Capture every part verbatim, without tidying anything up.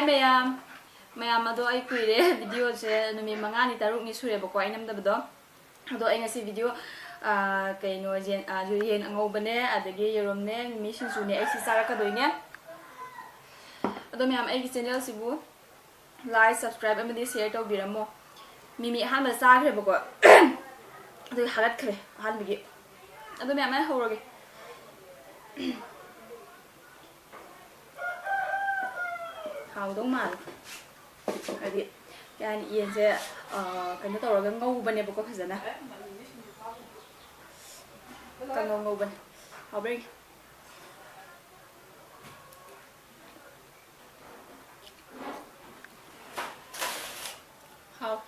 ꯃꯌꯥꯝ, ꯃꯌꯥꯝ ꯑꯗꯣ ꯑꯩ ꯀꯨꯏꯔꯦ ꯚꯤꯗꯤꯑꯣꯁꯦ ꯅꯨꯃꯤꯠ ꯃꯉꯥꯅꯤ ꯇꯔꯨꯛꯅꯤ ꯁꯨꯔꯦꯕꯀꯣ ꯑꯩ ꯅꯝꯗꯕꯗꯣ꯫ ꯑꯗꯣ ꯑꯩ ꯉꯁꯤ ꯚꯤꯗꯤꯑꯣ, ꯑ, ꯀꯩꯅꯣ, ꯌꯦꯟ, ꯑ, ꯌꯦꯟ ꯑꯉꯧꯕꯅꯦ, ꯑꯗꯒꯤ ꯌꯦꯔꯨꯝꯅꯦ, ꯃꯤꯃꯤ ꯁꯤꯡꯖꯨꯅꯦ, ꯑꯩ ꯁꯤ ꯆꯥꯔꯛꯀꯗꯣꯏꯅꯦ꯫ ꯑꯗꯣ ꯃꯌꯥꯝ, ꯑꯩꯒꯤ ꯆꯦꯅꯦꯜꯁꯤꯕꯨ like, subscribe ꯑꯃꯗꯤ share ꯇꯧꯕꯤꯔꯝꯃꯣ꯫ ꯃꯤꯃꯤ ꯑꯍꯥꯟꯕ ꯆꯥꯈ꯭ꯔꯦꯕꯀꯣ꯫ ꯑꯗꯨꯒꯤ ꯍꯥꯒꯠꯈ꯭ꯔꯦ ꯑꯍꯥꯟꯕꯒꯤ꯫ ꯑꯗꯣ ꯃꯌꯥꯝ, ꯑꯩ ꯍꯧꯔꯒꯦ꯫ ꯍꯥꯎꯗꯧ ꯃꯥꯜꯂꯦ꯫ ꯍꯥꯏꯗꯤ, ꯀꯩ ꯍꯥꯏꯅꯤ, ꯌꯦꯟꯁꯦ, ꯑ, ꯀꯩꯅꯣ ꯇꯧꯔꯒ ꯉꯧꯕꯅꯦꯕꯀꯣ, ꯐꯖꯅ꯫ ꯀꯥꯡꯉꯧ ꯉꯧꯕꯅꯦ꯫ ꯍꯥꯎꯕ꯭ꯔꯥ ꯌꯦꯡꯒꯦ꯫ ꯍꯥꯎ꯫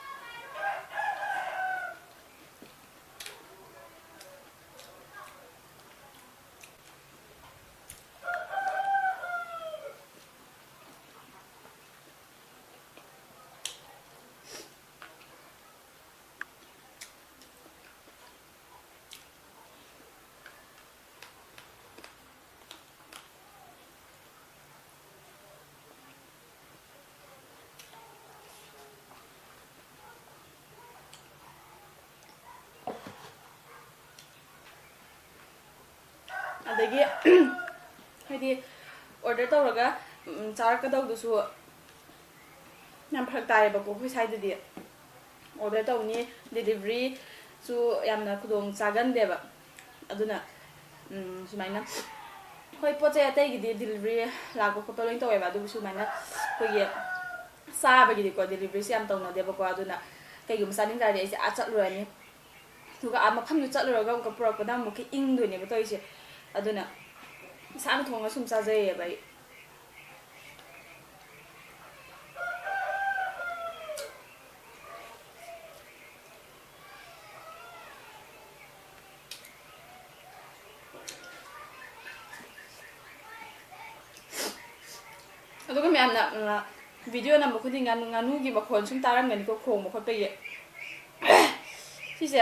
ꯑꯗꯒꯤ, ꯍꯥꯏꯗꯤ, order ꯇꯧꯔꯒ, ꯎꯝ, ꯆꯥꯔꯛꯀꯗꯧꯗꯨꯁꯨ ꯌꯥꯝ ꯐꯔꯛ ꯇꯥꯏꯌꯦꯕꯀꯣ, ꯑꯩꯈꯣꯏ ꯁ꯭ꯋꯥꯏꯗꯗꯤ꯫ Order ꯇꯧꯅꯤ, deliveryꯁꯨ ꯌꯥꯝꯅ ꯈꯨꯗꯣꯡ ꯆꯥꯒꯟꯗꯦꯕ꯫ ꯑꯗꯨꯅ, ꯎꯝ, ꯁꯨꯃꯥꯏꯅ, ꯍꯣꯏ, ꯄꯣꯠ ꯆꯩ ꯑꯇꯩꯒꯤꯗꯤ delivery ꯂꯥꯛꯄ ꯈꯣꯠꯄ ꯂꯣꯏ ꯇꯧꯋꯦꯕ, ꯑꯗꯨꯕꯨ ꯁꯨꯃꯥꯏꯅ ꯑꯩꯈꯣꯏꯒꯤ ꯆꯥꯕꯒꯤꯗꯤꯀꯣ, deliveryꯁꯦ ꯌꯥꯝ ꯇꯧꯅꯗꯦꯕꯀꯣ꯫ ꯑꯗꯨꯅ ꯀꯩꯒꯨꯝꯕ ꯆꯥꯅꯤꯡ ꯇꯥꯔꯗꯤ ꯑꯩꯁꯦ ꯑꯥ ꯆꯠꯂꯨꯔꯅꯤ꯫ ꯑꯗꯨꯒ ꯑꯥ ꯃꯐꯝꯗꯨ ꯆꯠꯂꯨꯔꯒ ꯑꯃꯨꯛꯀ ꯄꯨꯔꯛꯄꯗ ꯑꯃꯨꯛꯀ ꯏꯪꯗꯣꯏꯅꯦꯕ ꯇꯧꯔꯤꯁꯦ꯫ ꯑꯗꯨꯅ ꯏꯁꯥꯅ ꯊꯣꯡꯉ ꯁꯨꯝ ꯆꯥꯖꯩꯌꯦꯕ ꯑꯩ꯫ ꯑꯗꯨꯒ ꯃꯌꯥꯝꯅ, ꯎꯝ, video ꯅꯝꯕ ꯈꯨꯗꯤꯡ ꯉꯥꯅꯨ, ꯉꯥꯅꯨꯒꯤ ꯃꯈꯣꯟ ꯁꯨꯝ ꯇꯥꯔꯝꯒꯅꯤꯀꯣ, ꯈꯣꯡꯕ ꯈꯣꯠꯄꯒꯤ꯫ ꯁꯤꯁꯦ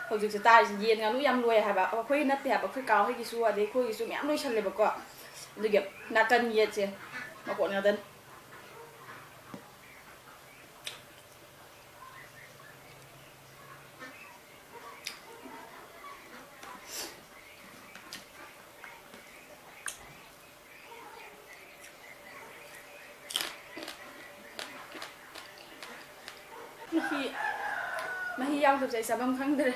ꯍꯧꯖꯤꯛꯁꯦ ꯇꯥꯔꯤꯁꯦ ꯌꯦꯟ ꯉꯥꯅꯨ ꯌꯥꯝ ꯂꯣꯏ ꯍꯥꯏꯕ꯫ ꯑꯩꯈꯣꯏ ꯅꯠꯇꯦ ꯍꯥꯏꯕ, ꯑꯩꯈꯣꯏ ꯀꯥ ꯍꯣꯏꯒꯤꯁꯨ, ꯑꯗꯩ ꯑꯩꯈꯣꯏꯒꯤꯁꯨ ꯃꯌꯥꯝ ꯂꯣꯏꯁꯜꯂꯦꯕꯀꯣ꯫ ꯑꯗꯨꯒꯤ ꯅꯥꯀꯟ ꯌꯦꯠꯁꯦ ꯃꯀꯣꯟ ꯉꯥꯛꯇꯅꯤ꯫ ꯃꯍꯤ, ꯃꯍꯤ ꯌꯥꯎꯗꯕꯁꯦ ꯑꯩ ꯆꯥꯐꯝ ꯈꯪꯗ꯭ꯔꯦ꯫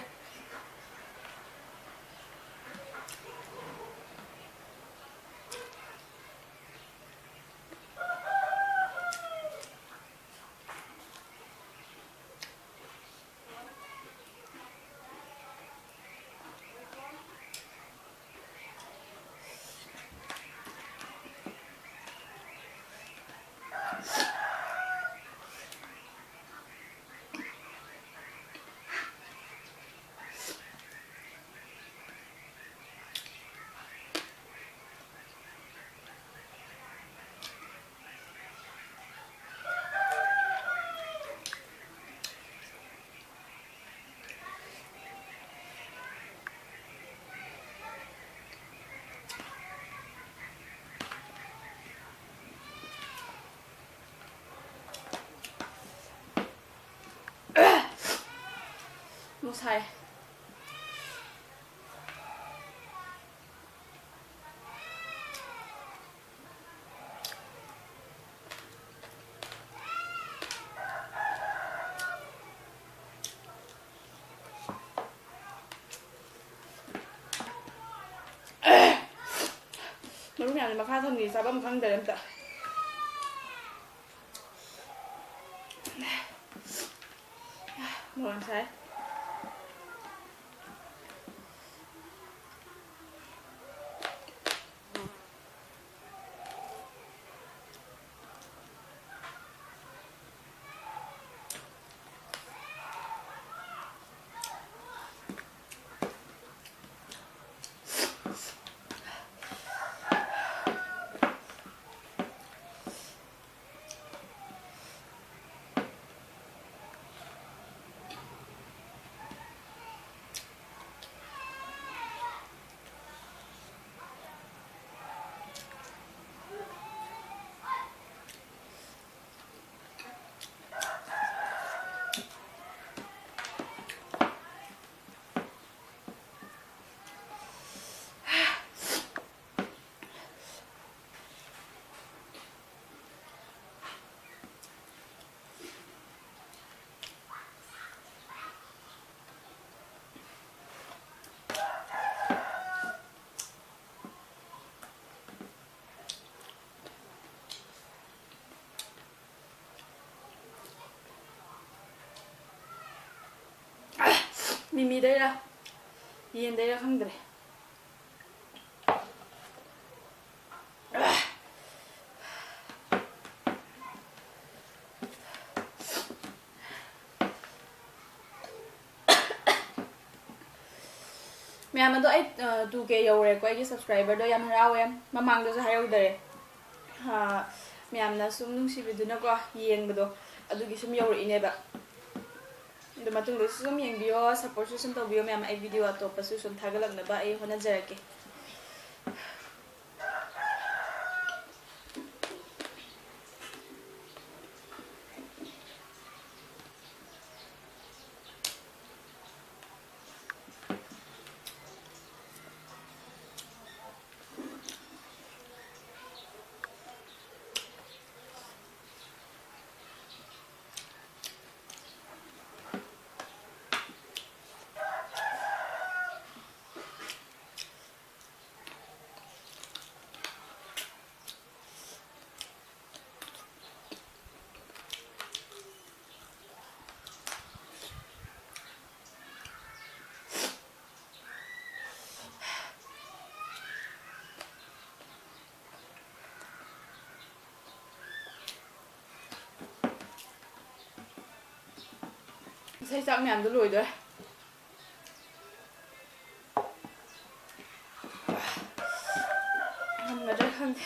ꯑꯃꯨꯛ ꯁꯥꯏ꯫ ꯃꯔꯨ ꯃꯌꯥꯝꯁꯦ ꯃꯈꯥ ꯊꯝꯈꯤ, ꯆꯥꯐꯝ ꯈꯪꯗꯔꯦ ꯑꯝꯇ꯫ ꯃꯣꯔꯣꯛ ꯌꯥꯝ ꯁꯥꯏ꯫ ꯃꯤꯃꯤꯗꯩꯔꯥ ꯌꯦꯟꯗꯩꯔꯥ ꯈꯪꯗ꯭ꯔꯦ꯫ ꯃꯌꯥꯝ ꯑꯗꯣ, ꯑꯩ ꯇꯨ ꯀꯦ ꯌꯧꯔꯦꯀꯣ, ꯑꯩꯒꯤ ꯁꯕꯁꯀ꯭ꯔꯥꯏꯕꯔꯗꯣ ꯌꯥꯝ ꯍꯔꯥꯎꯋꯦ꯫ ꯃꯃꯥꯡꯗꯁꯨ ꯍꯥꯏꯍꯧꯗꯔꯦ꯫ ꯃꯌꯥꯝꯅ ꯁꯨꯝ ꯅꯨꯡꯁꯤꯕꯤꯗꯨꯅꯀꯣ, ꯌꯦꯡꯕꯗꯣ, ꯑꯗꯨꯒꯤ ꯁꯨꯝ ꯌꯧꯔꯛꯏꯅꯦꯕ꯫ ꯑꯗꯣ ꯃꯇꯨꯡꯗꯁꯨ ꯁꯨꯝ ꯌꯦꯡꯕꯤꯌꯣ, ꯁꯞꯄꯣꯔꯠꯁꯨ ꯁꯨꯝ ꯇꯧꯕꯤꯌꯣ ꯃꯌꯥꯝ꯫ ꯑꯩ ꯚꯤꯗꯤꯑꯣ ꯑꯇꯣꯞꯄꯁꯨ ꯁꯨꯝ ꯊꯥꯒꯠꯂꯛꯅꯕ ꯑꯩ ꯍꯣꯠꯅꯖꯔꯛꯀꯦ꯫ ꯉꯁꯥꯏ ꯆꯥꯛ ꯃꯌꯥꯝꯗꯣ ꯂꯣꯏꯗꯣꯔꯦ꯫ ꯉꯝꯒꯗ꯭ꯔꯥ ꯈꯪꯗꯦ꯫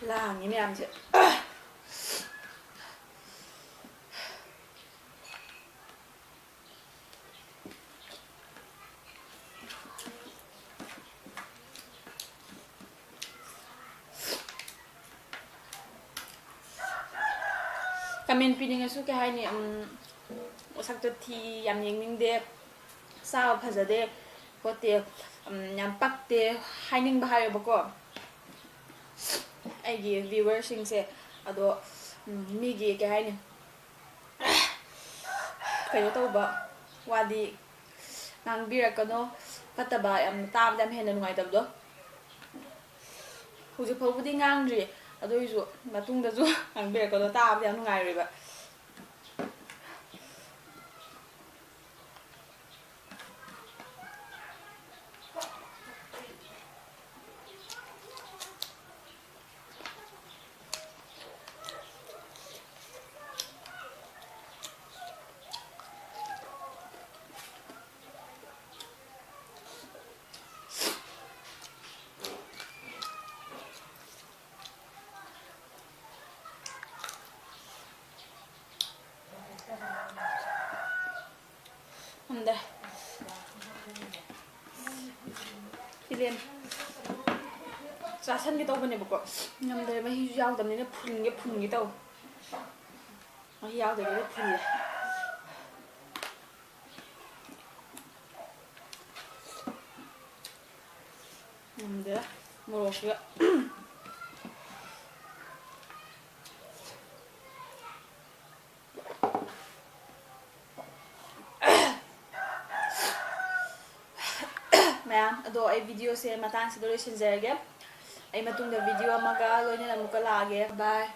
ꯂꯥꯡꯉꯤ ꯃꯌꯥꯝꯁꯦ꯫ ꯀꯃꯦꯟ ꯄꯤꯅꯤꯡꯉꯁꯨ ꯀꯩ ꯍꯥꯏꯅꯤ, ꯎꯝ, ꯁꯛꯇꯣ ꯊꯤ, ꯌꯥꯝ ꯌꯦꯡꯅꯤꯡꯗꯦ, ꯆꯥꯕ ꯐꯖꯗꯦ ꯈꯣꯠꯇꯦ, ꯎꯝ, ꯌꯥꯝ ꯄꯛꯇꯦ ꯍꯥꯏꯅꯤꯡꯕ ꯍꯥꯏꯌꯦꯕꯀꯣ ꯑꯩꯒꯤ viewerꯁꯤꯡꯁꯦ꯫ ꯑꯗꯣ, ꯎꯝ, ꯃꯤꯒꯤ ꯀꯩ ꯍꯥꯏꯅꯤ, ꯀꯩꯅꯣ ꯇꯧꯕ ꯋꯥꯗꯤ ꯉꯥꯡꯕꯤꯔꯛꯀꯅꯣ, ꯐꯠꯇꯕ ꯌꯥꯝ ꯇꯥꯕꯗ ꯌꯥꯝ ꯍꯦꯟꯅ ꯅꯨꯡꯉꯥꯏꯇꯕꯗꯣ꯫ ꯍꯧꯖꯤꯛ ꯐꯥꯎꯕꯗꯤ ꯉꯥꯡꯗ꯭ꯔꯤ, ꯑꯗꯨ ꯑꯣꯏꯁꯨ ꯃꯇꯨꯡꯗꯁꯨ ꯉꯥꯡꯕꯤꯔꯛꯀꯅꯣ, ꯇꯥꯕꯗ ꯌꯥꯝ ꯅꯨꯡꯉꯥꯏꯔꯣꯏꯕ꯫ ꯉꯝꯗꯦ꯫ ꯐꯤꯂꯦꯟ ꯆꯥꯁꯟꯒꯦ ꯇꯧꯕꯅꯦꯕꯀꯣ, ꯉꯝꯗ꯭ꯔꯦ, ꯃꯍꯤꯁꯨ ꯌꯥꯎꯗꯕꯅꯤꯅ ꯐꯨꯟꯒꯦ ꯐꯨꯟꯒꯦ ꯇꯧ꯫ ꯃꯍꯤ ꯌꯥꯎꯗꯕꯤꯗ ꯐꯨꯜꯂꯦ꯫ ꯉꯝꯗꯦ, ꯃꯣꯔꯣꯛꯁꯤꯒ꯫ ꯃꯌꯥꯝ, ꯑꯗꯣ ꯑꯩ videoꯁꯦ ꯃꯇꯥꯡꯁꯤꯗ ꯂꯣꯏꯁꯤꯟꯖꯔꯒꯦ꯫ ꯑꯩ ꯃꯇꯨꯡꯗ video ꯑꯃꯒ ꯂꯣꯏꯅꯅ ꯑꯃꯨꯛꯀ ꯂꯥꯛꯑꯒꯦ꯫ Bye꯫